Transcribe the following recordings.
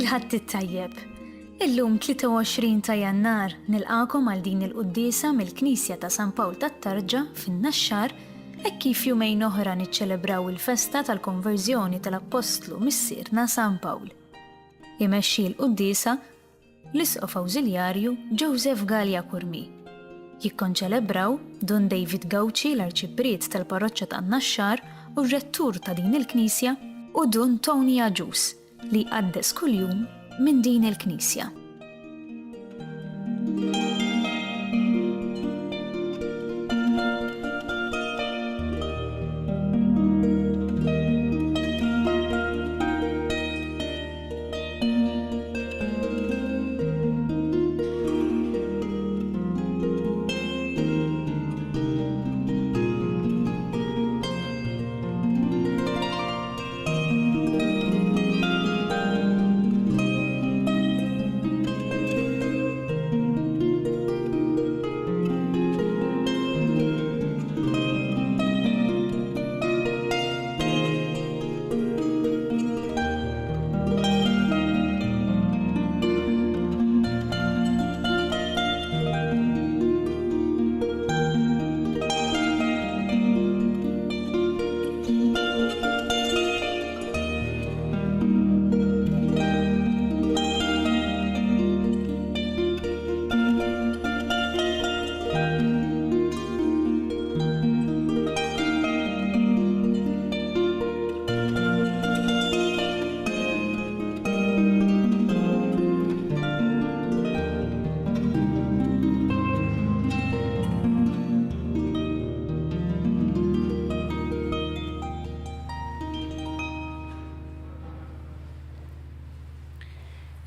Il-Ħadd it-tajjeb. Illum 23 ta' Jannar nilqagħkom għal din il-quddiesa mill-Knisja ta' San Pawl tat-Tarġa fin-Naxxar hekk kif jumejn oħra niċċelebraw il-festa tal-konverżjoni tal-Appostlu Missierna San Pawl. Imexxi l-quddiesa l-Isqof Awżiljarju Joseph Galea Curmi. Jikkonċelebraw Dun David Gauci l-Arċipriet tal-Parroċċa tan-Naxxar u r-Rettur ta' din il-Knisja u Dun Tony Agius li jqaddes kuljum minn din il-Knisja.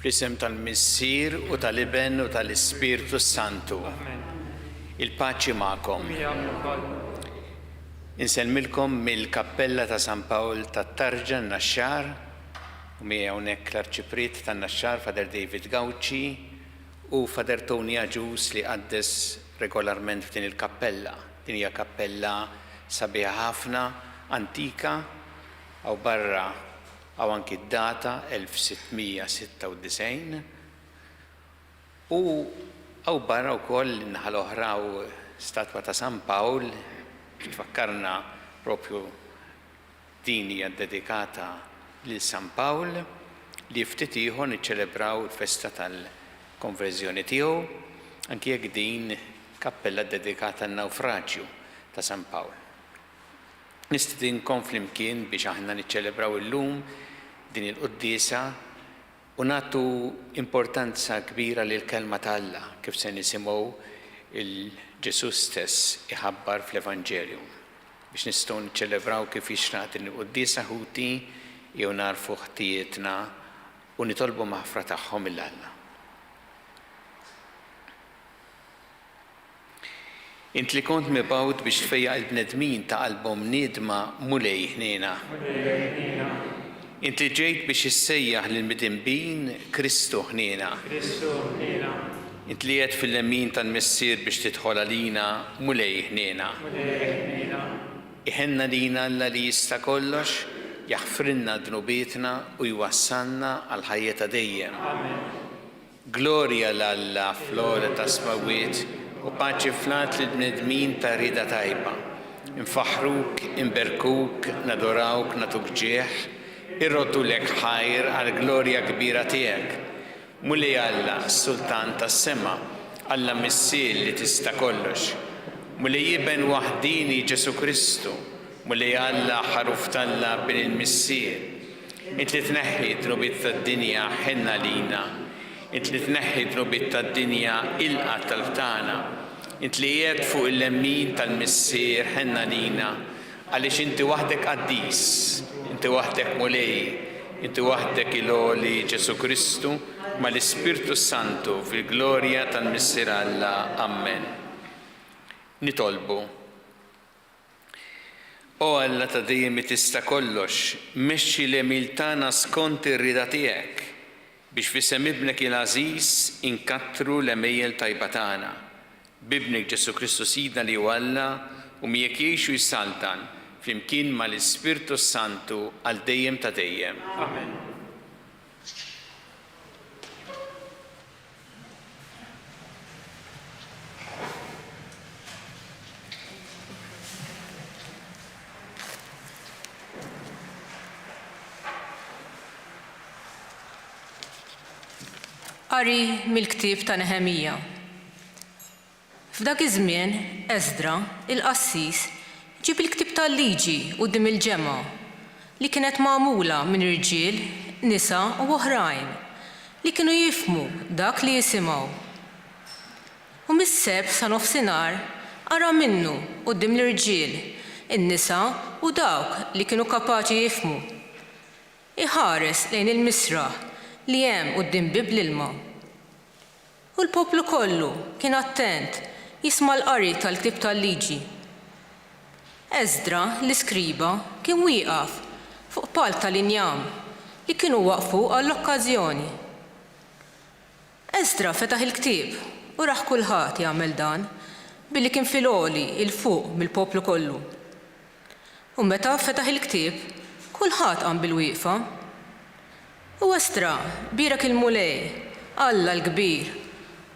Fl-isem tal-Missier u tal-Iben u tal-Ispirtu s-Santu. Il-paċi magħkom. Insellmilkom mill-Kappella ta' San Pawl tat-Tarġa n-Naxxar u miegħi hawnhekk l-Arċipriet tan-Naxxar Father David Gauci u Father Tony Agius li jqaddes regolarment f'din il-kappella. Din hija kappella sabiħa ħafna, antika, hawn barra hawn anki d-data 1696. U hawn barra wkoll in-naħa l-oħra hawn statwa ta' San Pawl biex tfakkarna propju din hija ddedikata lil San Pawl li ftit ieħor niċċelebraw il-festa tal-konverżjoni tiegħu anki jekk din kappella ddedikata għan-nawfraġju ta' San Pawl. Nistedinkom flimkien biex aħna niċċelebraw illum din il-quddiesa U nagħtu importanza kbira lill-Kelma ta' Alla kif se nisimgħu 'l Ġesù stess iħabbar fl-Evanġelju. Biex nistgħu niċċelebraw kif jixraq din il-quddiesa ħuti, jew nagħrfu ħtijietna u nitolbu maħfra tagħhom 'il Alla. Int li kont mibgħut biex tfejjaq il-bnedmin ta' qalbhom niedma, Mulej, ħniena. Mulej, ħniena. Int li ġejt biex issejjaħ lill-midinbin, Kristu, ħniena. Kristu, ħniena. Int li qiegħed fil-lemin tal-Missier biex tidħol għalina, Mulej, ħniena. Mulej, ħniena. Iħenn għalina Alla li jista' kollox, jaħfrilna dnubietna u jwassalna għall-ħajja ta' dejjem. Amen. Glorja 'l Alla fl-ogħla tas-smewwiet u paċi fl-art lill-bnedmin ta' rieda tajba. Infaħħruk, inberkuk, nadorawk, nagħtuk ġieħ, irroddulek ħajr għall-glorja kbira tiegħek. Mulej Alla, Sultan tas-sema, Alla Missier li tista' kollox. Mulej Iben waħdieni Ġesù Kristu, Mulej Alla, Ħaruf t'Alla, Bin il-Missier. Int li tneħħi d-dnubiet tad-dinja, ħenn għalina. Int li tneħħi d-dnubiet tad-dinja, ilqa' t-talb tagħna. Int li qiegħed fuq il-lemmin tal-Missier, ħenn għalina. Għaliex inti waħdek qaddis, inti waħdek Mulej, inti waħdek il-Għoli Ġesù Kristu, mal-Ispirtu s-Santu, fil-glorja tal-Missier Alla. Ammen. Nitolbu. O Alla ta' dejjem li tista' kollox, mexxi l-għemil tagħna skont ir-rieda tiegħek, biex f'isem Ibnek il-għażiż inkattru l-għemejjel tajba tagħna. B'Ibnek Ġesù Kristu Sidna li hu Alla u miegħek jgħix u jsaltan, flimkien ma' l-Ispirtu s-Santu għal dejjem ta' dejjem. Amen. Qari mill-ktieb ta' Neħemija. F'dak iż-żmien, Esdra, il-qassis, ġieb il-ktieb tal-Liġi quddiem il-ġemgħa, li kienet magħmula minn irġiel, nisa u oħrajn li kienu jifhmu dak li jisimgħu. U mis-sebħ sa nofsinhar qara minnu quddiem l-irġiel, in-nisa u dawk li kienu kapaċi jifhmu. Iħares lejn il-misraħ li hemm quddiem bieb l-ilma. U l-poplu kollu kien attent jisma' l-qari tal-ktieb tal-Liġi. Esdra, l-iskriba, kien wieqaf fuq palk tal-injam li kienu waqqfu għall-okkażjoni. Esdra fetaħ il-ktieb u rah kulħadd jagħmel dan, billi kien fil-għoli 'l fuq mill-poplu kollu. U meta fetaħ il-ktieb, kulħadd qam bilwieqfa. U Esdra bierek il-Mulej, Alla l-kbir,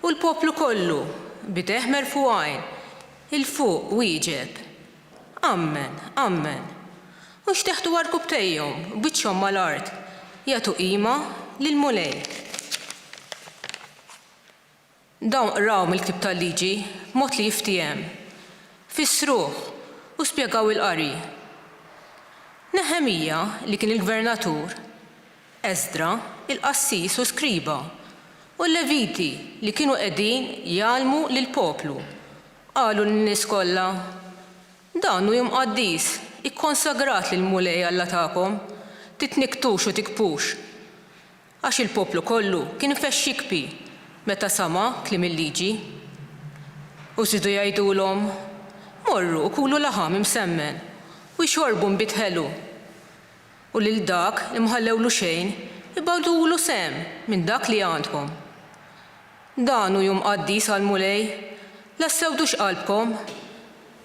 u l-poplu kollu, b'idejh merfugħin 'il fuq, wieġeb, Ammen, Ammen. U nxteħtu għarkupptejhom b'wiċċhom mal-art, jagħtu qima lill-Mulej. Dawn qraw mill-ktieb tal-Liġi b'mod li jiftiehem, fissruh u spjegaw il-qari. Neħemija, li kien il-gvernatur, Esdra, il-qassis u skriba, u l-Leviti li kienu qegħdin jgħallmu lill-poplu, qalu lin-nies kollha, Dan hu jum qaddis, ikkonsagrat lill-Mulej Alla tagħkom, titnikktux u tikbux. Għax il-poplu kollu kien infexx jikbi meta sama' kliem il-Liġi. U żiedu jgħidulhom, Morru u kulu laħam imsemmen u jxorbu nbid ħelu. U lil dak li ma ħallewlu xejn ibgħatulu sehem minn dak li għandkom. Dan hu jum qaddis għall-Mulej, la ssewdux qalbkom,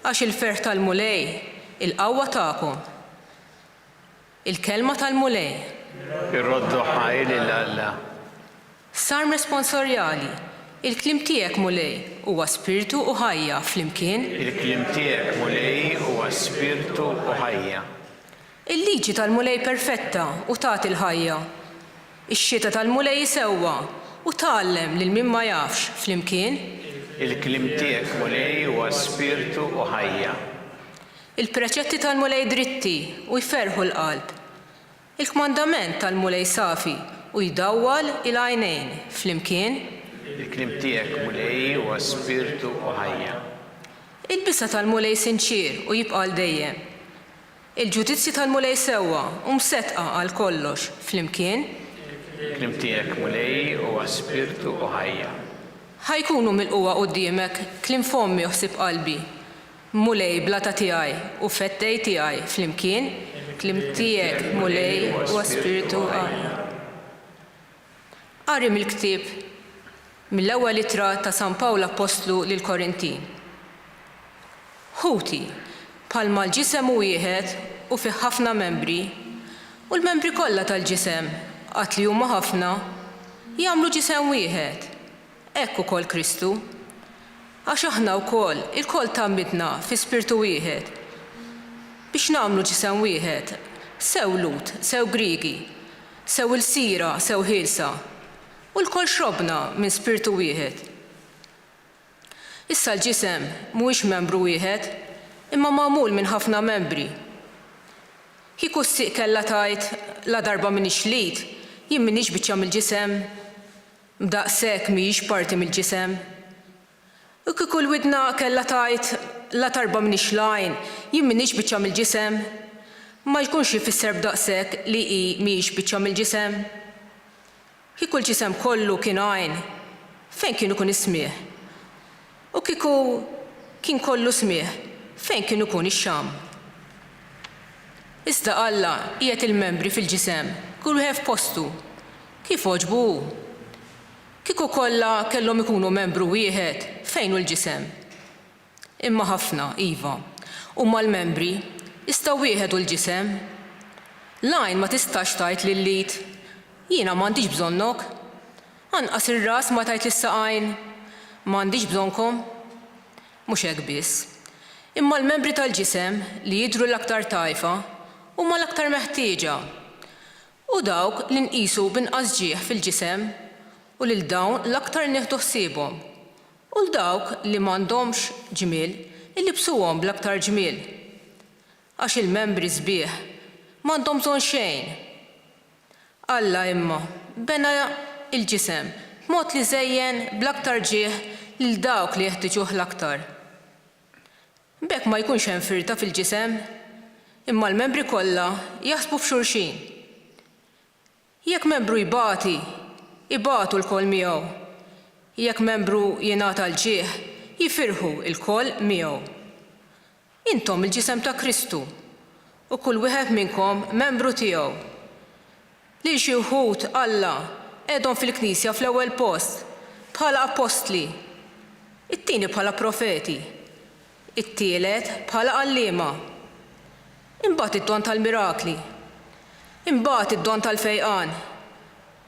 għax il-ferħ tal-Mulej il-qawwa tagħkom. Il-Kelma tal-Mulej. Irroddu ħajr lil Alla. Salm responsorjali, Il-kliem tiegħek, Mulej, huwa spirtu u ħajja flimkien. Il-kliem tiegħek, Mulej, huwa spirtu u ħajja. Il-liġi tal-Mulej perfetta u tagħti l-ħajja. Ix-xhieda tal-Mulej hi sewwa u tgħallem lil min ma jafx flimkien. Il-kliem tiegħek, Mulej, huwa spirtu u ħajja. Il-preċetti tal-Mulej dritti u jferrħu l-qalb. Il-kmandament tal-Mulej safi u jdawwal il-għajnejn, flimkien. Il-kliem tiegħek, Mulej, huwa spirtu u ħajja. Il-biża' tal-Mulej sinċier u jibqa' għal dejjem. Il-ġudizzji tal-Mulej sewwa u mseddqa għal kollox, flimkien. Il-kliem tiegħek, Mulej, huwa spirtu u ħajja. Ħa jkunu milqugħa quddiemek kliem fommi u ħsieb qalbi, Mulej blata tiegħi u fettej tiegħi flimkien, kliem tiegħek Mulej huwa spirtu u ħajja. Qari mill-ktieb mill-ewwel ittra ta' San Pawl Appostlu lill-Korintin. Ħuti, bħalma l-ġisem hu wieħed u fih ħafna membri, u l-membri kollha tal-ġisem, għad li huma ħafna, jagħmlu ġisem wieħed, Hekk ukoll Kristu. Għax aħna wkoll ilkoll tgħammidna fi Spirtu wieħed, biex nagħmlu ġisem wieħed, sew Lhud, sew Griegi, sew ilsira, sew ħielsa, u lkoll xrobna minn Spirtu wieħed. Issa l-ġisem mhuwiex membru wieħed, imma magħmul minn ħafna membri. Kieku s-sieq kellha tgħid, Ladarba m'iniex l-id, jien m'iniex biċċa mill-ġisem, B'daqshekk mhijiex parti mill-ġisem. U kieku l-widna kellha tgħid, La tarba m'iniex l-għajn, jien m'iniex biċċa mill-ġisem, ma jkunx ifisser b'daqshekk li hi mhijiex biċċa mill-ġisem. Kieku l-ġisem kollu kien għajn, fejn kien ikun is-smigħ? U kieku kien kollu smigħ, fejn kien ikun ix-xamm? Iżda Alla qiegħed il-membri fil-ġisem, kull wieħed f'postu, kif għoġbu hu. Kieku kollha kellhom ikunu membru wieħed, fejn hu l-ġisem? Imma ħafna, iva, huma l-membri, iżda wieħed hu l-ġisem. L-għajn ma tistax tgħid lill-id, Jiena m'għandix bżonnok. Anqas ir-ras ma tgħid lis-saqajn, M'għandix bżonnkom. Mhux hekk biss, imma l-membri tal-ġisem li jidhru l-aktar dgħajfa huma l-aktar meħtieġa. U dawk li nqisu b'inqas ġieħ fil-ġisem. u lil dawn l-aktar nieħdu ħsiebhom, u 'l dawk li m'għandhomx ġmiel inlibbsuhom bl-aktar ġmiel. Għax il-membri sbieħ m'għandhom bżonn xejn. Alla imma bena l-ġisem b'mod li żejjen bl-aktar ġieħ lil dawk li jeħtiġuh l-aktar. B'hekk ma jkunx hemm firda fil-ġisem, imma l-membri kollha jaħsbu f'xulxin. Jekk membru jbati, ibatu lkoll miegħu. Jekk membru jingħata l-ġieħ, jifirħu lkoll miegħu. Intom il-ġisem ta' Kristu, u kull wieħed minnkom membru tiegħu. Lil xi wħud Alla qegħedhom fil-Knisja fl-ewwel post bħala appostli, it-tieni bħala profeti, it-tielet bħala għalliema, imbagħad id-don tal-mirakli, imbagħad id-don tal-fejqan,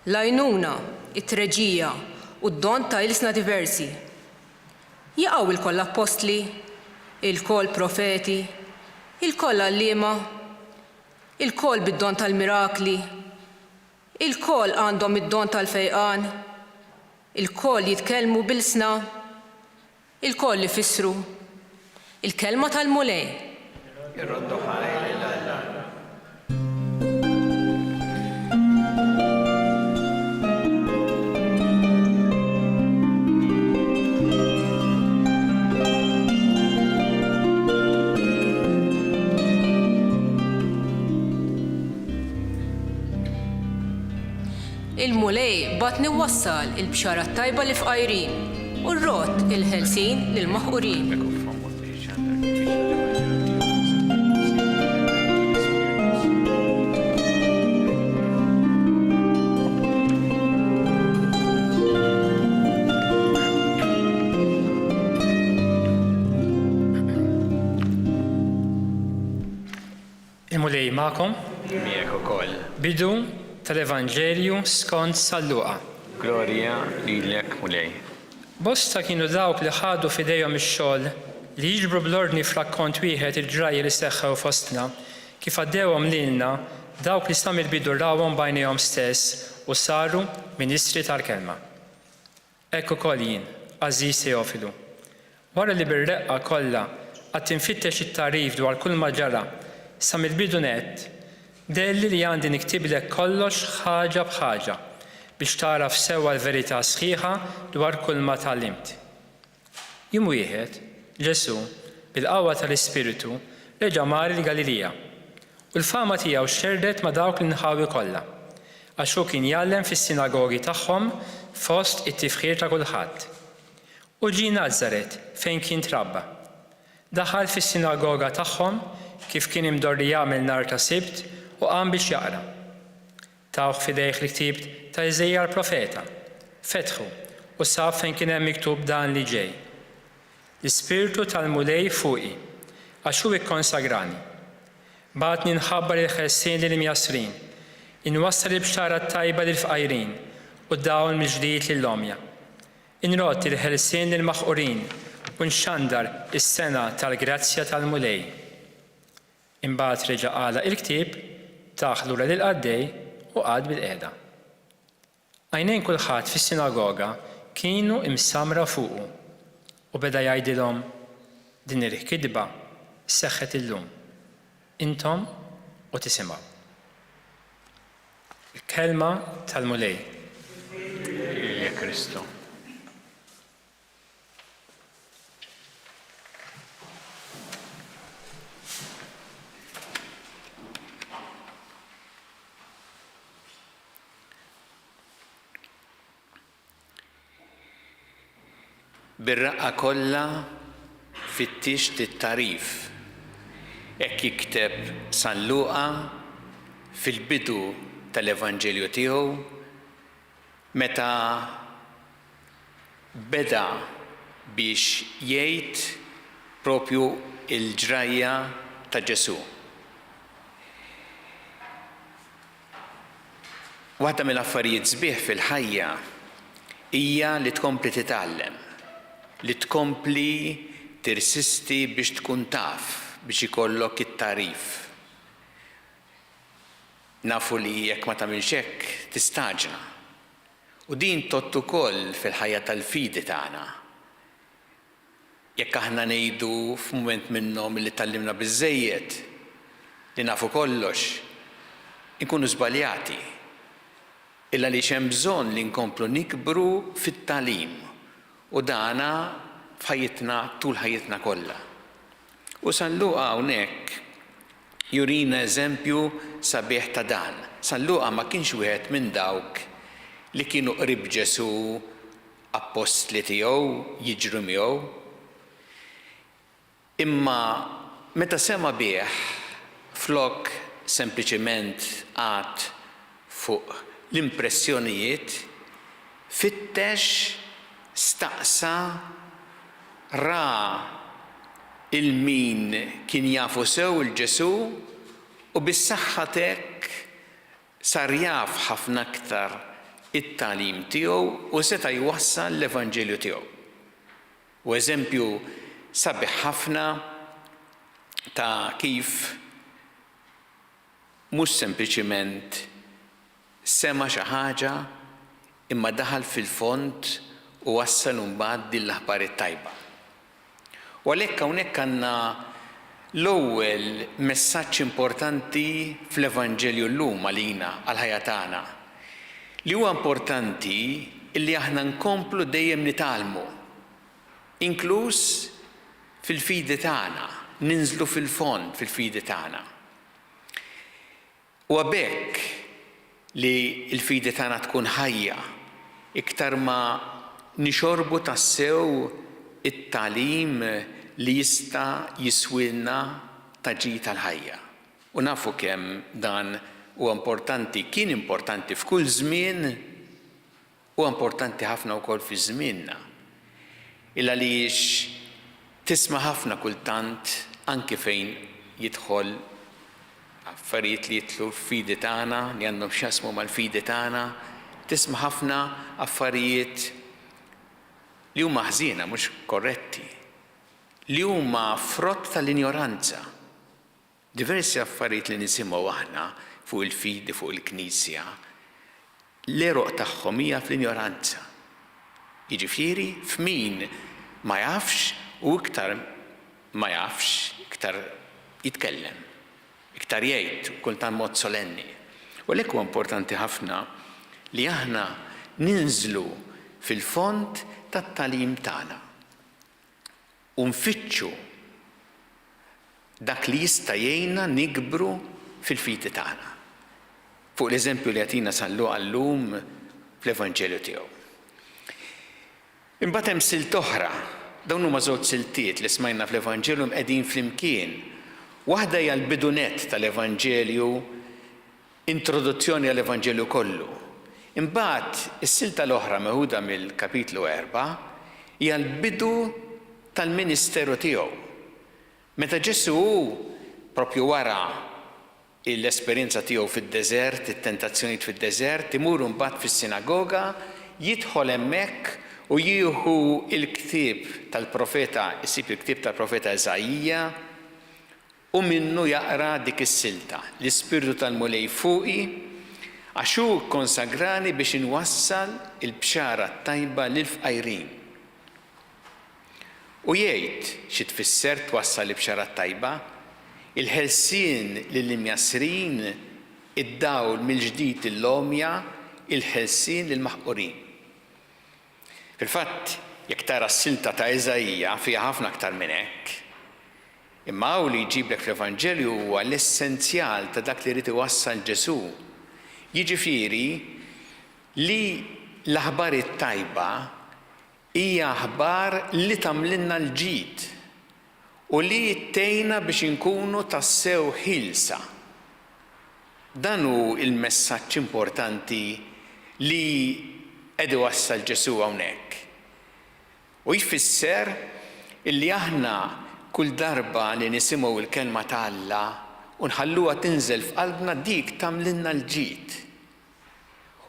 l-għajnuna, it-treġija u d-don ta' ilsna diversi. Jaqgħu ilkoll appostli, ilkoll profeti, ilkoll għalliema, ilkoll bid-don tal-mirakli, ilkoll għandhom id-don tal-fejqan, ilkoll jitkellmu b'ilsna, Ilkoll ifissru l-kelma tal-Mulej. Irroddu ħajr lil Alla. Il-Mulej bagħatni nwassal il-bxara t-tajba lill-fqajrin u rrodd il-ħelsin lill-maħqurin. Il-Mulej magħkom. Miegħek ukoll. Bidu tal-Evanġelju skont San Luqa. Glorja lilek, Mulej. Bosta kienu dawk li ħadu f'idejhom ix-xogħol li jiġbru bl-ordni f'rakkont wieħed il-ġrajja li seħħew fostna, kif għaddewhom lilna dawk li sa mill-bidu rawhom b'għajnejhom stess u saru ministri tal-kelma. Hekk ukoll jien, għażiż Teofilu, wara li bir-reqqa kollha qgħadt infittex it-tagħrif dwar kulma ġara sa mill-bidu nett, deherli li għandi niktiblek kollox ħaġa b'ħaġa biex tagħraf sewwa l-verità sħiħa dwar kulma tgħallimt. Jum wieħed, Ġesù, bil-qawwa tal-Ispirtu, reġa' mar il-Galilija. U l-fama tiegħu xxerrdet ma' dawk l-inħawi kollha, għax hu kien jgħallem fis-sinagogi tagħhom fost it-tifħir ta' kulħadd. U ġie Nazaret, fejn kien trabba. Daħal fis-sinagoga tagħhom, kif kien imdorri jagħmel nhar ta' Sibt, u qam biex jaqra. Tawh f'idejh il-ktieb ta' Iżaija l-profeta. Fetħu, u sab fejn kien hemm miktub dan li ġej, L-Ispirtu tal-Mulej fuqi, għax hu kkonsagrani. Bagħatni nħabbar il-ħelsien lill-imjassrin, inwassal il-bxara t-tajba lill-fqajrin u d-dawl mill-ġdid lill-għomja. Inrodd il-ħelsien lill-maħqurin u nxandar is-sena tal-grazzja tal-Mulej. Imbagħad reġa' għalaq il-ktieb, tah lura lill-qaddej u qagħad bilqiegħda. Għajnejn kulħadd fis-sinagoga kienu imsammra fuqu, u beda jgħidilhom, Din il-kitba seħħet illum, intom u tisimgħu. Il-Kelma tal-Mulej. Lilek Kristu. Bir-raqqa kollha fittixt it-tagħrif. Hekk jikteb San Luqa fil-bidu tal-Evanġelju tiegħu meta beda biex jgħid propju l-ġrajja ta' Ġesù. Waħda mill-affarijiet sbieħ fil-ħajja hija li tkompli titgħallem, li tkompli tirsisti biex tkun taf, biex ikollok it-tagħrif. Nafu li jekk ma tagħmilx hekk tistagħġna. U din tgħodd ukoll fil-ħajja tal-fidi tagħna. Jekk aħna ngħidu f'mument minnhom li tgħallimna biżżejjed, li nafu kollox, inkunu żbaljati. Il-għaliex hemm bżonn li nkomplu nikbru fit-tagħlim u dana f'ħajjitna tul ħajjitna kollha. U San Luqa hawnhekk jurina eżempju sabiħ ta' dan. San Luqa ma kienx wieħed minn dawk li kienu qrib Ġesù, appostli tiegħu, jiġru miegħu. Imma meta sema' bih, flok sempliċement qagħad fuq l-impressjonijiet, fittex, staqsa, ra 'l min kien jafu sew 'il Ġesù u bis-saħħa t'hekk sar jaf ħafna aktar it-tagħlim tiegħu u seta' jwassal l-evanġelju tiegħu. Hu eżempju sabiħ ħafna ta' kif mhux sempliċiment sema' xi ħaġa imma daħal fil-fond u wassal imbagħad din l-aħbar it-tajba. U għalhekk hawnhekk għandna l-ewwel messaġġ importanti fl-Evanġelju llum għalina, għall-ħajja tagħna, li huwa importanti li aħna nkomplu dejjem nitgħallmu, inkluż fil-fidi tagħna, ninżlu fil-fond fil-fidi tagħna. Huwa b'hekk li l-fidi tagħna tkun ħajja, iktar ma nixorbu tassew it-tagħlim li jista' jiswielna ta' ġid għall-ħajja. U nafu kemm dan huwa importanti, kien importanti f'kull żmien, Huwa importanti ħafna wkoll fi żmienna. Il-għaliex tisma' ħafna kultant anki fejn jidħol affarijiet li jidħlu f'fidi tagħna, li għandhom x'jaqsmu mal-fidi tagħna, tisma' ħafna affarijiet li huma ħżiena, mhux korretti, li huma frott tal-injoranza. Diversi affarijiet li nisimgħu aħna fuq il-fidi, fuq il-Knisja, l-għeruq tagħhom hija fl-injoranza. Jiġifieri f'min ma jafx u iktar ma jafx iktar jitkellem, iktar jgħid u kultant mod solenni. U għalhekk huwa importanti ħafna li aħna ninżlu fil-fond tat-tagħlim tagħna. u nfittxu dak li jista' jgħinna nikbru fil-fidi tagħna, fuq l-eżempju li jagħtina San Luqa llum fl-Evanġelju tiegħu. Imbagħad hemm silta oħra, dawn huma żewġ siltiet li smajna fl-Evanġelju mqegħdin flimkien. Waħda hija l-bidu nett tal-Evanġelju Introduzzjoni għall-Evanġelju kollu. Imbagħad, is-silta l-oħra meħuda mill-kapitlu erbgħa hija l-bidu tal-ministeru tiegħu. Meta Ġesù, proprju wara l-esperjenza tiegħu fid-deżert, it-tentazzjonijiet fid-deżert, imur imbagħad fis-sinagoga, jidħol hemmhekk u jieħu l-ktieb tal-profeta, isib il-ktieb tal-profeta Iżaija, U minnu jaqra dik is-silta, L-Ispirtu tal-Mulej fuqi, għax hu kkonsagrani biex inwassal il-bxara t-tajba lill-fqajrin. U jgħid xi tfisser twassal il-bxara t-tajba, il-ħelsien lill-imjassrin, id-dawl mill-ġdid lill-għomja, il-ħelsien lill-maħqurin. Fil-fatt, jekk tara s-silta ta' Iżaija fiha ħafna aktar minn hekk. Imma hawn li jġiblek fl-Evanġelju huwa l-essenzjal ta' dak li ried iwassal Ġesù. Jiġifieri li l-aħbar it-tajba hija aħbar li tagħmlilna l-ġid u li tgħinna biex inkunu tassew ħielsa. Dan hu l-messaġġ importanti li qed iwassal Ġesù hawnhekk. U jfisser illi aħna kull darba li nisimgħu l-Kelma ta' Alla u nħalluha tinżel f'qalbna dik tagħmlilna l-ġid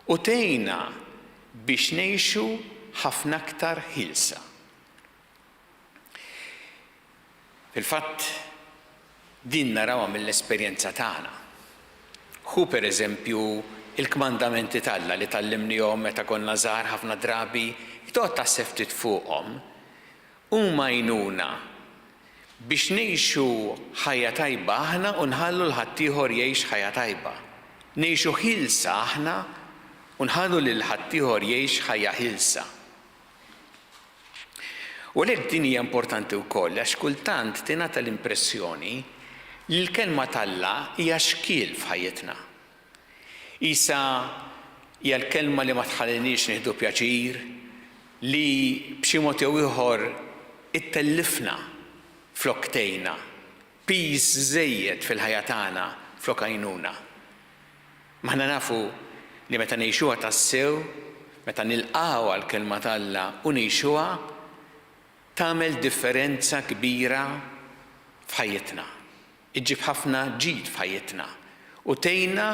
u tgħinna biex ngħixu ħafna aktar ħielsa. Fil-fatt, din narawha mill-esperjenza tagħna. Ħu pereżempju il-kmandamenti t'Alla li tgħallimnihom meta konna żgħar ħafna drabi, toqgħod taħseb ftit fuqhom, huma għajnuna biex ngħixu ħajja tajba aħna u nħallu 'l ħaddieħor jgħix ħajja tajba. Ngħixu ħielsa aħna u nħallu lil ħaddieħor jgħix ħajja ħielsa. U għalhekk din hija importanti wkoll għax kultant tingħata l-impressjoni li l-Kelma t'Alla hija xkiel f'ħajjitna. Qisha hija l-kelma li ma tħalliniex nieħdu pjaċir, li b'xi mod jew ieħor ittellifna flok tgħinna, piż żejjed fil-ħajja tagħna flok għajnuna. Imma aħna nafu li meta ngħixuha tassew, meta nilqgħuha l-Kelma t'Alla u ngħixuha, tagħmel differenza kbira f'ħajjitna. Iġġib ħafna ġid f'ħajjitna u tgħinna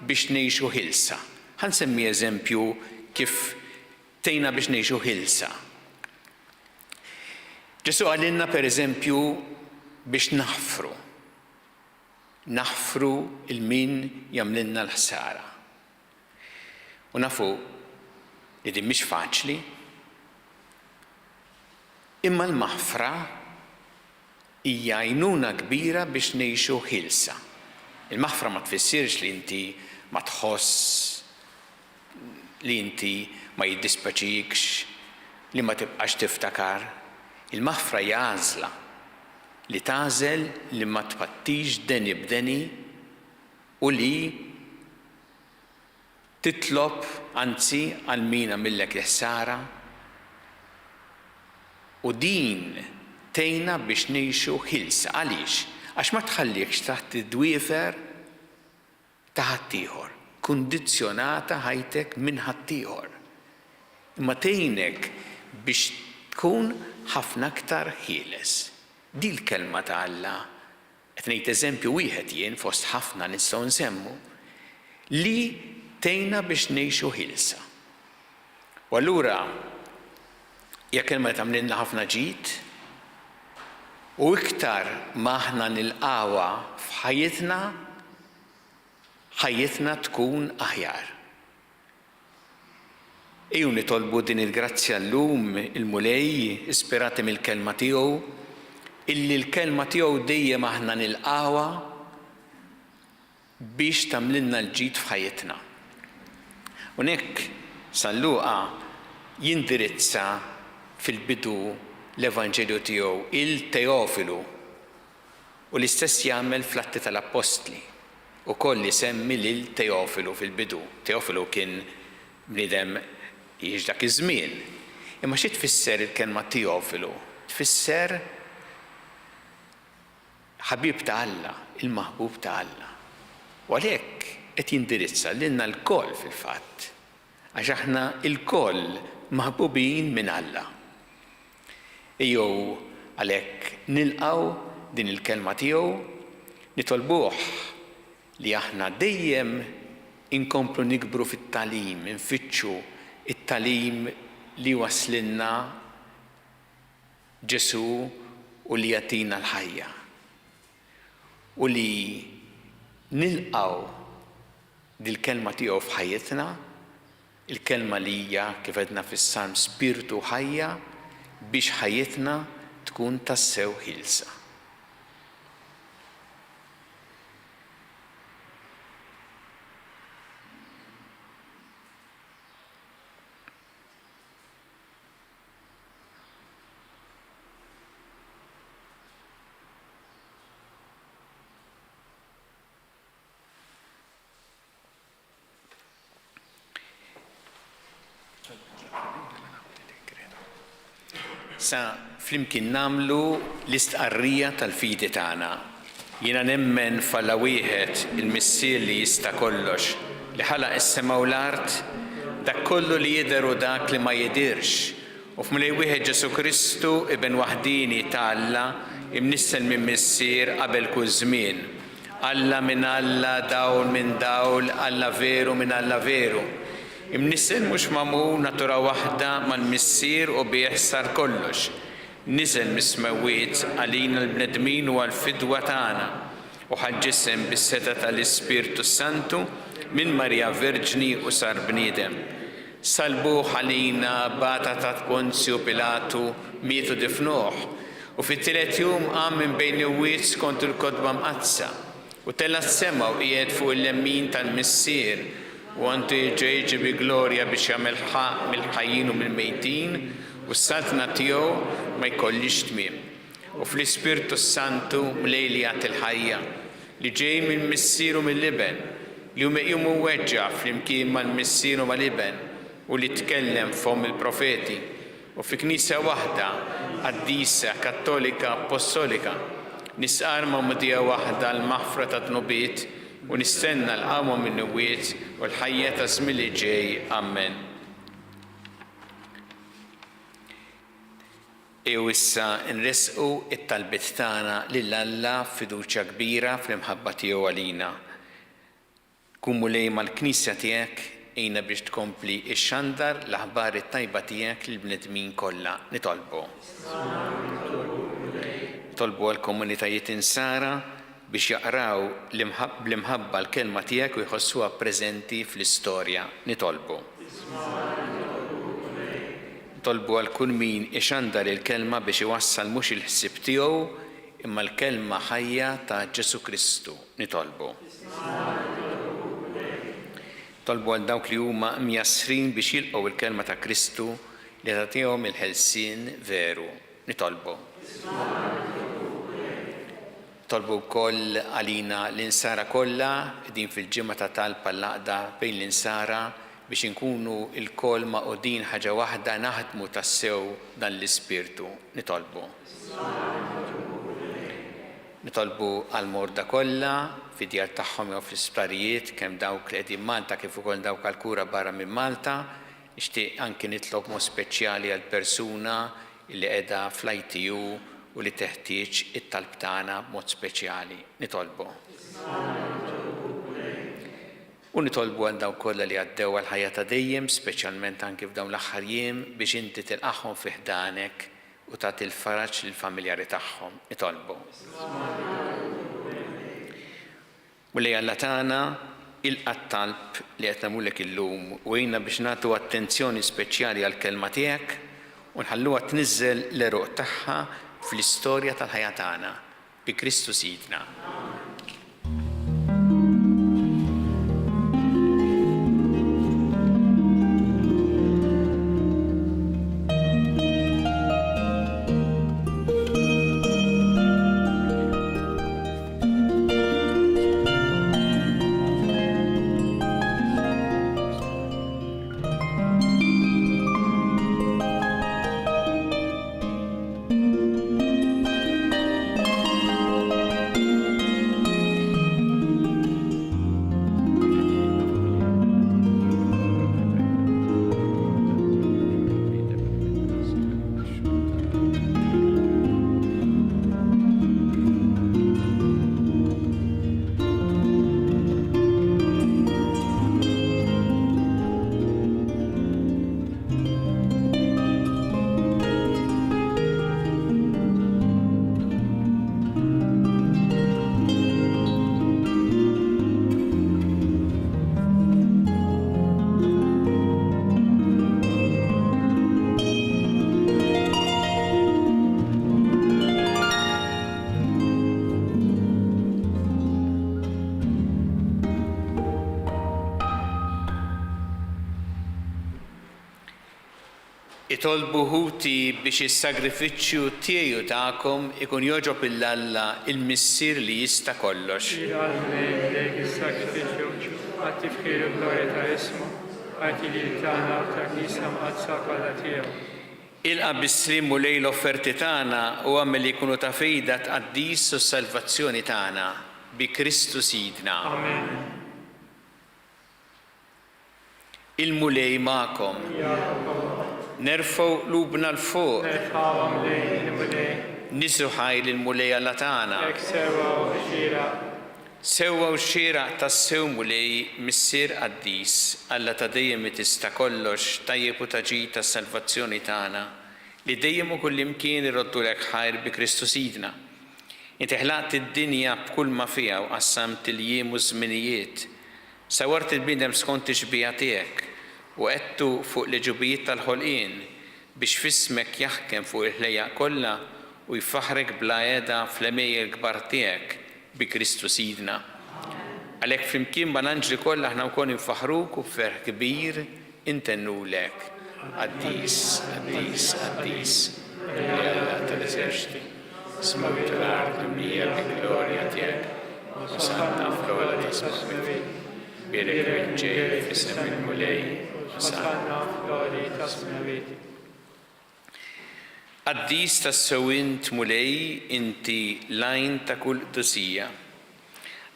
biex ngħixu ħielsa. Ħa nsemmi eżempju kif tgħinna biex ngħixu ħielsa. Ġesù qalilna pereżempju biex naħfru. Naħfru 'l min jagħmlilna l-ħsara. U nafu li din mhix faċli, imma l-maħfra hija għajnuna kbira biex ngħixu ħielsa. Il-maħfra ma tfissirx li inti ma tħoss, li inti ma jiddispjaċikx, li ma tibqax tiftakar. Il-maħfra hija għażla, li tagħżel li ma tpattix deni b'deni u li Titlob, anzi, għal min għamillek il-ħsara, u din tgħinna biex ngħixu ħielsa. Għaliex? Għax ma tħallikx taħt id-dwiefer ta' ħaddieħor, kundizzjonata ħajtek minn ħaddieħor, imma tgħinek biex tkun ħafna aktar ħieles. Din l-Kelma ta' Alla qed ngħid eżempju wieħed jien fost ħafna nistgħu nsemmu, li tgħinna biex ngħixu ħielsa. U allura hija kelma li tagħmlilna ħafna ġid u iktar ma aħna nilqgħuha f'ħajjitna, ħajjitna tkun aħjar. Ejjew nitolbu din il-grazzja llum il-Mulej, ispirati mill-Kelma tiegħu, illi l-Kelma tiegħu dejjem aħna nilqgħuha biex tagħmlilna l-ġid f'ħajjitna. Hawnhekk San Luqa jindirizza fil-bidu l-Evanġelju tiegħu 'il Teofilu u l-istess jagħmel fl-Atti tal-Appostli. Ukoll isemmi lil Teofilu fil-bidu. Teofilu kien bniedem jgħix dak iż-żmien. Imma xi tfisser il-kelma Teofilu? Tfisser ħabib ta' Alla, il-maħbub ta' Alla. U għalhekk qed jindirizza lilna lkoll fil-fatt, għax aħna lkoll maħbubin minn Alla. Ejjew għalhekk nilqgħu din il-kelma tiegħu, nitolbuh li aħna dejjem inkomplu nikbru fit-tagħlim, infittxu t-tagħlim li jwasslilna Ġesù u li jagħtina l-ħajja, u li nilqgħu dil-kelma tiegħu f'ħajjitna, Il-Kelma li hija, kif għedna fis-Salm, spirtu u ħajja, biex ħajjitna tkun tassew ħielsa. Sa flimkien nagħmlu l-istqarrija tal-fidi tagħna. Jiena nemmen f'Alla wieħed, il-Missier li jista' kollox, li ħalaq is-sema u l-art, dak kollu li jidher u dak li ma jidhirx, u f'Mulej wieħed Ġesù Kristu, Iben waħdieni ta' Alla, imnissel minn Missier qabel kull żmien, Alla minn Alla, dawl minn dawl, Alla veru minn Alla veru. Imnissel mhux magħmul, natura waħda mal-Missier u bih sar kollox. Niżel mis-smewwiet għalina l-bnedmin u għall-fidwa tagħna, u ħa ġisem bis-setgħa ta' l-Ispirtu s-Santu. minn Marija Verġni u sar bniedem. Sallbuh għalina, bata taħt Ponzju Pilatu, miet u difnuh, u fit-tielet jum qam minn bejn l-imwiet skont il-Kotba Mqaddsa, u tela' s-sema u qiegħed fuq il-lemmin tal-Missier, u għandu jerġa' jiġi bi glorja biex jagħmel ħaqq mill-ħajjin u mill-mejtin, u s-saltna tiegħu ma jkollhiex tmiem. U fl-Ispirtu s-Santu, Mulej li jagħti l-ħajja, li ġej mill-Missier u mill-Iben, li hu meqjum u mweġġa' flimkien mal-Missier u mal-Iben, u li tkellem f'fomm il-profeti, u fi Knisja waħda, qaddisa, kattolika, appostolika, nistqarr magħmudija waħda għall-maħfra tad-dnubiet, u nistenna l-qawma min-imwiet u l-ħajja taż-żmien li ġej. Ammen. Ejjew issa nressqu t-talbiet tagħna lil Alla b'fiduċja kbira fl-imħabba tiegħu għalina. Kun Mulej mal-Knisja tiegħek, għinna biex tkompli xxandar l-aħbar it-tajba tiegħek lill-bnedmin kollha. Nitolbu. Nitolbu għall-komunitajiet Insara biex jaqraw bl-imħabba l-Kelma tiegħek u jħossuha preżenti fl-istorja. Nitolbu. Nitolbu għal kull min ixandar il-Kelma biex iwassal mhux il-ħsieb tiegħu imma l-Kelma ħajja ta' Ġesù Kristu. Nitolbu. Nitolbu għal dawk li huma mjassrin biex jilqgħu l-Kelma ta' Kristu li tagħtihom il-ħelsien veru. Nitolbu. Nitolbu wkoll għalina l-Insara kollha, qegħdin fil-ġimgħa ta' talb għall-għaqda bejn l-Insara biex inkunu lkoll magħqudin ħaġa waħda naħdmu tassew dan l-ispirtu. Nitolbu. Nitolbu għall-morda kollha, fid-djar tagħhom jew fl-isptarijiet, kemm dawk li qegħdin Malta kif ukoll dawk għall-kura barra minn Malta. Nixtieq anki nitlob b'mod speċjali għal persuna li qiegħda fl-ITU u li teħtieġ it-talb tagħna b'mod speċjali. Nitolbu. U nitolbu għal dawk kollha li għaddew għall-ħajja ta' dejjem, speċjalment anki f'dawn l-aħħar jiem, biex inti tilqagħhom fi ħdanek u tagħti l-faraġ lill-familjari tagħhom. Nitolbu. Mulej Alla tagħna, ilqa' t-talb li qed nagħmlulek illum u għinna biex nagħtu attenzjoni speċjali għall-Kelma tiegħek u nħalluha tniżżel l-għeruq tagħha fl-istorja tal-ħajja tagħna. Bi Kristu Sidna. Itolbu ħuti biex is-sagrifiċċju tiegħi u tagħkom ikun jogħġob 'il Alla, il-Missier li jista' kollox. Jilqa' l-Mulej f'idejk is-sagrifiċċju għat-tifħir u l-glorja ta' ismu, għall-ġid tagħna u tal-Knisja Mqaddsa kollha tiegħu. Ilqa' bis-sliem Mulej l-offerti tagħna u agħmel li jkunu ta' fejda għat-tqaddis u s-salvazzjoni tagħna, bi Kristu Sidna. Amen. Il-Mulej magħkom. Nerfgħu qlubna 'l fuq. Nerfgħuhom lejn il-Mulej. Niżżu ħajr lill-Mulej Alla tagħna. Hekk sewwa u xieraq. Sewwa u xieraq tassew Mulej, Missier qaddis, Alla ta' dejjem li tista' kollox, tajjeb u ta' ġid għas-salvazzjoni tagħna, li dejjem u kullimkien irroddulek ħajr bi Kristu Sidna. Inti ħlaqt id-dinja b'kulma fiha u qassamt il-jiem u ż-żminijiet. Sawwart il-bniedem skont ix-xbieha tiegħek, u qegħdtu fuq l-għeġubijiet tal-ħolqien, biex f'ismek jaħkem fuq il-ħlejjaq kollha u jfaħħrek bla heda fl-għemejjel kbar tiegħek, bi Kristu Sidna. Għalhekk flimkien mal-anġli kollha aħna wkoll infaħħruk u b'ferħ kbir intennulek, Qaddis, qaddis, qaddis, Mulej Alla tal-eżerċti, is-smewwiet u l-art mimlija bil-glorja tiegħek. Osanna fl-ogħla tas-smewwiet. Bierek min ġej f'isem il-Mulej, Osanna fl-għoli tas-smewwiet. Qaddis tassew int, Mulej, inti l-għajn ta' kull qdusija.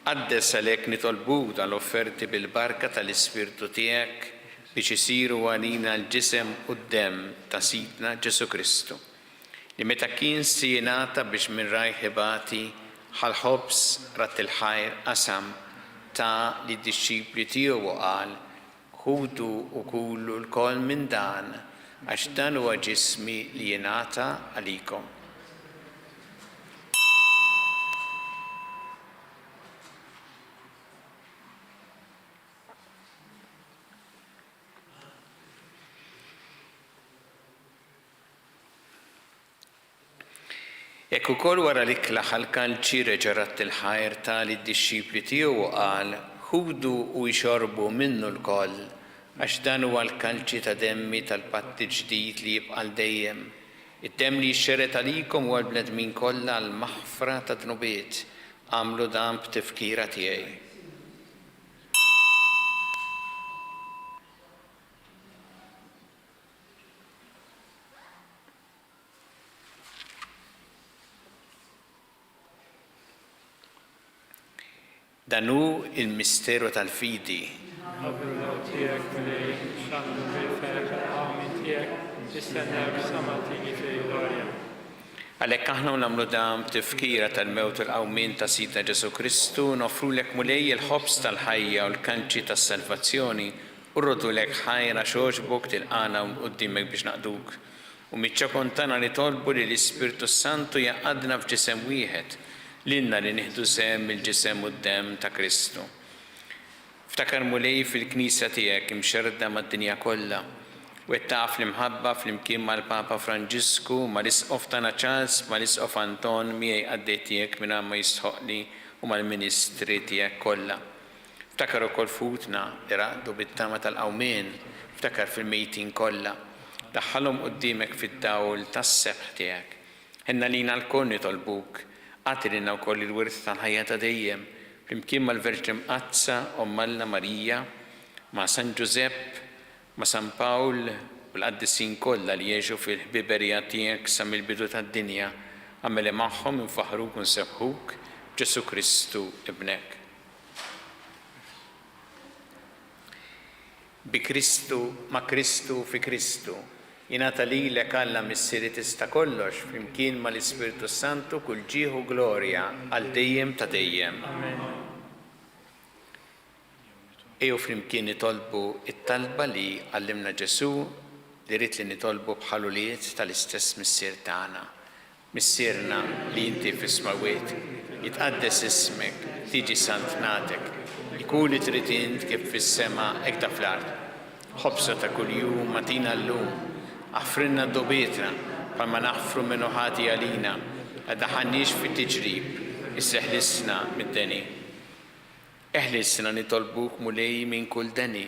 Qaddes għalhekk nitolbuk dan l-offerti bil-barka tal-Ispirtu tiegħek biex isiru għalina l-ġisem u d-demm ta' Sidna Ġesù Kristu, li meta kien se jingħata biex minn rajh ibati, ħa l-ħobż, radd il-ħajr, qasam, ta lid-dixxipli tiegħu u qal, Ħudu u kulu lkoll minn dan, għax dan huwa ġismi li jingħata għalikom. Hekk ukoll wara l-ikla ħa l-kalċi, reġa' radd il-ħajr, ta lid-dixxipli tiegħu u qal, Ħudu u ixorbu minnu lkoll, għax dan huwa l-kalċi ta' demmi tal-patt il-ġdid li jibqa' għal dejjem, id-demm li jixxerred għalikom u għall-bnedmin kollha għall-maħfra tad-dnubiet. Agħmlu dan b'tifkira tiegħi. Dan hu l-misteru tal-fidi. Nħabbru l-mewt tiegħek, Mulej, nxandru bil-ferħ il-qawmien tiegħek, nistennewk sa ma tiġi fil-glorja. Għalhekk aħna u nagħmlu dan b'tifkira tal-mewt u l-qawmien ta' Sidna Ġesù Kristu, noffrulek Mulej il-ħobż tal-ħajja u l-kanċi tas-salvazzjoni, u rroddulek ħajr għax għoġbok tilqagħna hawn qudiemek biex naqduk. U miċ-ċokon tagħna nitolbu li l-Ispirtu s-Santu jgħaqqadna f'ġisem wieħed, lilna li nieħdu sehem mill-ġisem u d-demm ta' Kristu. Ftakar Mulej fil-Knisja tiegħek imxerrda mad-dinja kollha, wettaqha fl-imħabba flimkien mal-Papa Franġisku, mal-Isqof tagħna Charles, mal-Isqof Anton, miegħi qaddej tiegħek mingħajr ma jistħoqqli u mal-ministri tiegħek kollha. Ftakar ukoll f'ħutna li raqdu bit-tama tal-qawmien, ftakar fil-mejtin kollha. Daħħalhom quddiemek fid-dawl tas-sebħ tiegħek. Ħenn għalina lkoll nitolbuk, agħti lilna wkoll il-wirt tal-ħajja ta' dejjem, flimkien mal-Verġni Mqaddsa, Omm Alla Marija, ma' San Ġużepp, ma' San Pawl u l-qaddisin kollha li għexu fil-ħbiberija tiegħek sa mill-bidu tad-dinja, agħmel li magħhom infaħħruk u nsebbħuk b'Ġesù Kristu Ibnek. Bi Kristu, ma' Kristu, fi Kristu, jingħata lilek Alla Missier li tista' kollox, flimkien mal-Ispirtu s-Santu kull ġieħ u glorja għal dejjem ta' dejjem. Amen. Ejjew flimkien nitolbu t-talba li għallimna Ġesù li ried li nitolbu bħal ulied tal-istess Missier tagħna. Missierna li inti fis-smewwiet, jitqaddes ismek, tiġi saltnatek, ikun li trid int kif fis-sema hekk ta' fl-art. Ħobżna ta' kuljum agħtina llum. Aħfrilna dnubietna, bħalma naħfru min hu ħati għalina, la ddaħħalniex fit-tiġrib, iżda eħlisna mid-deni. Eħlisna nitolbuk Mulej minn kull deni.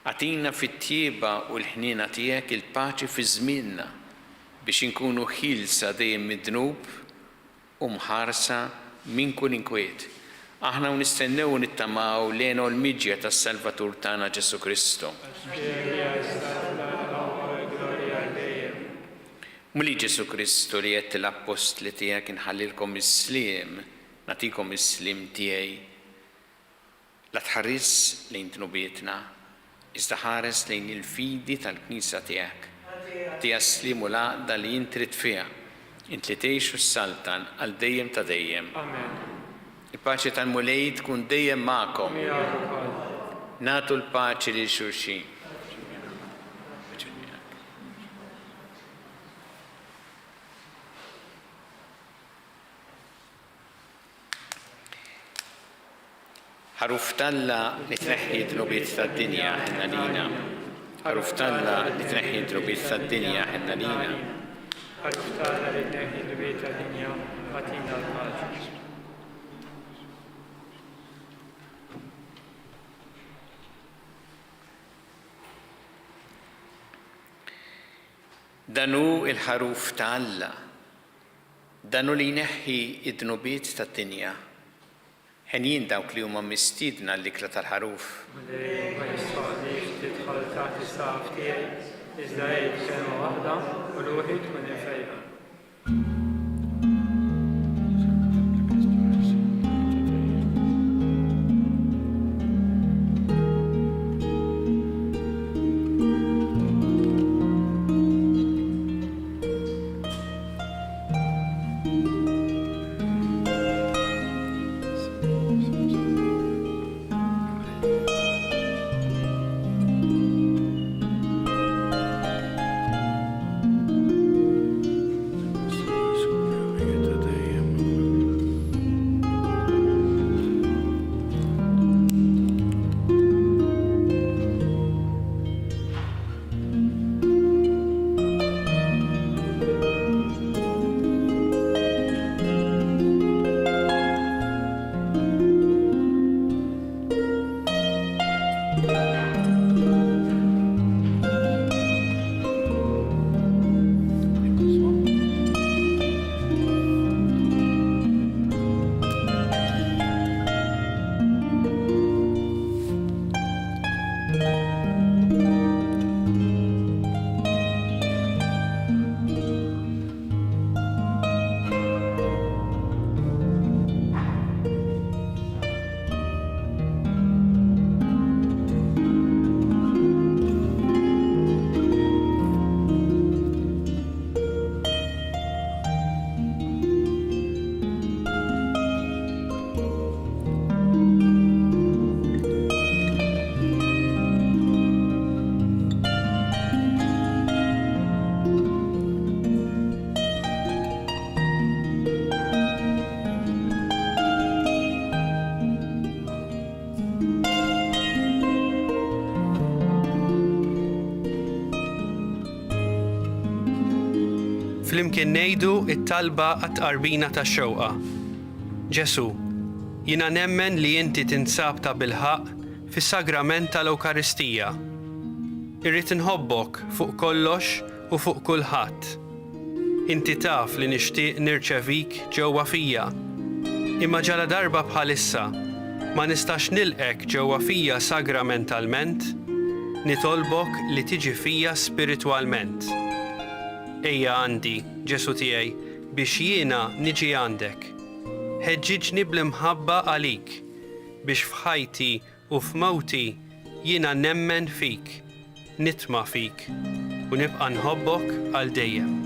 Agħtina fit-tjieba u l-ħniena tiegħek il-paċi fi żmienna, biex inkunu ħielsa dejjem mid-dnub u mħarsa minn kull inkwiet, aħna u nistennew u nittamaw l-hena u l-miġja tas-Salvatur tagħna Ġesù Kristu. Għax tiegħek hija s-saltna, l-qawwa u l-glorja għal dejjem. Mulej Ġesù Kristu li għedt lill-appostli tiegħek inħallilkom is-sliem, nagħtikom is-sliem tiegħi. La tħarisx lejn dnubietna, iżda ħares lejn il-fidi tal-Knisja tiegħek. Agħtiha s-sliem u l-għaqda li int trid fiha, int li tgħix u ssaltan għal dejjem ta' dejjem. Amen. Il-paċi tal-Mulej tkun dejjem magħkom. U miegħek ukoll. Nagħtu l-paċi lil xulxin. Paċi miegħek. Ħaruf t'Alla li tneħħi d-dnubiet tad-dinja, ħenn għalina. Ħaruf t'Alla li tneħħi d-dnubiet tad-dinja, ħenn għalina. Ħaruf t'Alla li tneħħi d-dnubiet tad-dinja, agħtina l-paċi. Dan hu l-Ħaruf ta' Alla. Dan hu li jneħħi d-dnubiet tad-dinja. Henjin dawk li huma mistiedna għall-ikla tal-Ħaruf. Mulej, ma jistħoqqlix tidħol taħt is-saqaf tiegħi, iżda għid kelma waħda u ruħi tkun imfejqa. Flimkien ngħidu t-talba għat-tqarbina tax-xewqa. Ġesù, jiena nemmen li inti tinsab tabilħaqq fis-Sagrament tal-Ewkaristija. Irrid inħobbok fuq kollox u fuq kulħadd. Inti taf li nixtieq nirċevik ġewwa fija. Imma ġaladarba bħalissa ma nistax nilqgħek ġewwa fija sagramentalment, nitolbok li tiġi fija spiritwalment. Ejja għandi, Ġesù tiegħi, biex jiena niġi għandek. Ħeġġiġni bl-imħabba għalik, biex f'ħajti u f'mewti jiena nemmen fik, nitma' fik, u nibqa' nħobbok għal dejjem.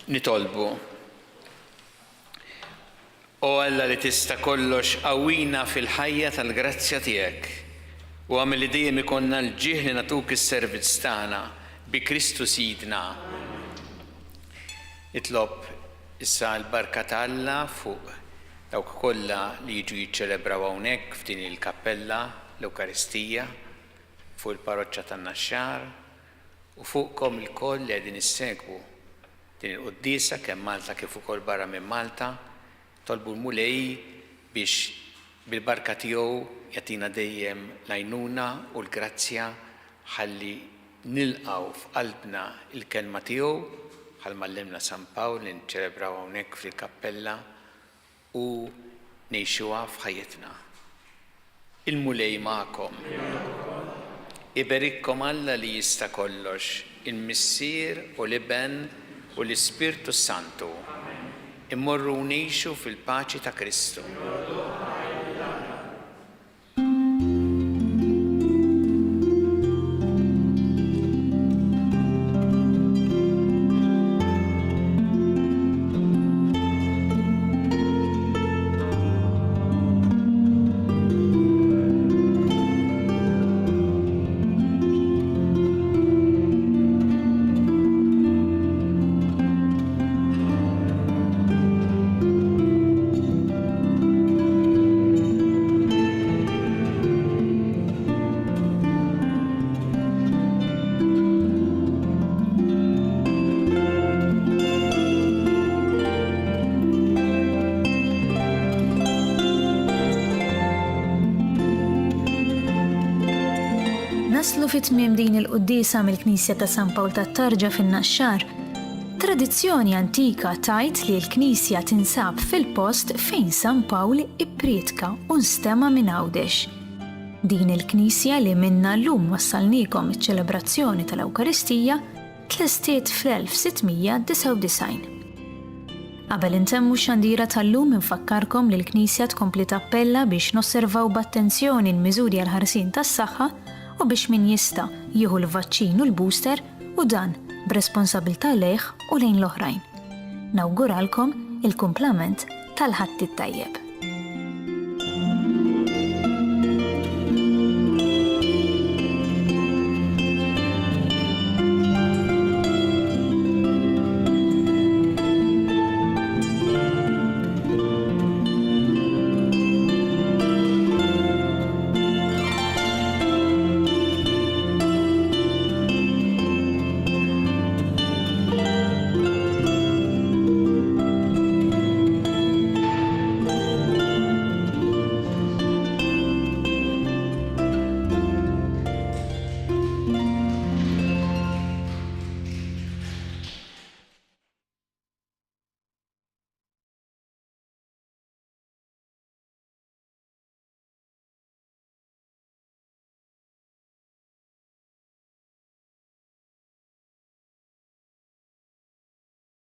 Nitolbu. O Alla li tista' kollox qawwina fil-ħajja tal-grazzja tiegħek u agħmel li dejjem ikollna l-ġieħ li nagħtuk is-servizz tagħna bi Kristu Sidna. Nitlob issa l-barka ta' Alla fuq dawk kollha li jiġu jiċċelebraw hawnhekk f'din il-kappella l-Ewkaristija, fuq il-Parroċċa tan-Naxxar u fuqkom ilkoll li qegħdin issegwu din il-quddiesa kemm Malta kif ukoll barra minn Malta. Tolbu l-Mulej biex bil-barka tiegħu jagħtina dejjem l-għajnuna u l-grazzja ħalli nilqgħu f'qalbna l-kelma tiegħu. Bħalma għallimna San Pawl li niċċelebraw hawnhekk fil-kappella u ngħixuha f'ħajjitna. Il-Mulej magħkom. Iberikkom Alla li jista' kollox, il-Missier u l-Iben u l-Ispirtu s-Santu. Immorru u ngħixu fil-paċi ta' Kristu. Naslu fi tmiem din il-quddiesa mill-Knisja ta' San Pawl tat-Tarġa fin-Naxxar. Tradizzjoni antika tgħid li l-knisja tinsab fil-post fejn San Pawl ipprietka u nstema' minn Għawdex. Din il-knisja li minnha llum wassalniekom iċ-ċelebrazzjoni tal-Ewkaristija tlestiet fl-1699. Qabel intemmu x-xandira tal-lum infakkarkom li l-Knisja tkompli tappella biex nosservaw b'attenzjoni l-miżuri għall-ħarsien tas-saħħa u biex min jista' jieħu l-vaċċin u l-booster u dan b'responsabilità lejh u lejn l-oħrajn. Nawguralkom il-kumplament tal-Ħadd it-tajjeb.